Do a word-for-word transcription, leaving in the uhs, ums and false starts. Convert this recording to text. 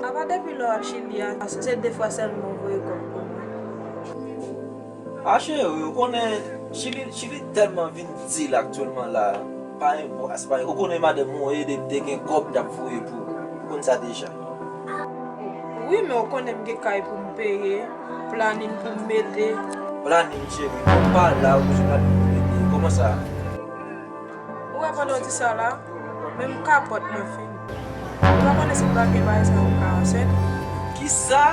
Apa depi lè w al Chili a, se de fwa sèlman w voye kòb pou mwen? A cheri, ou konnen Chili, Chili tèlman vin dil aktyèlman la, pa gen bon, se pa gen, ou konnen madanm ou ede m te gen kòb m t ap voye pou ou. Ou konn sa deja. Wi, men w konnen m gen kay pou m peye, planin pou m mete. Planin, cheri, ou pa la, ou bezwen planin pou mete. Kòman sa? Ou wè pandan w di sa la, menm kapòt mwen fini. Ou pa konnen si m pa gen bagay sa yo m ka ansent? Kisa?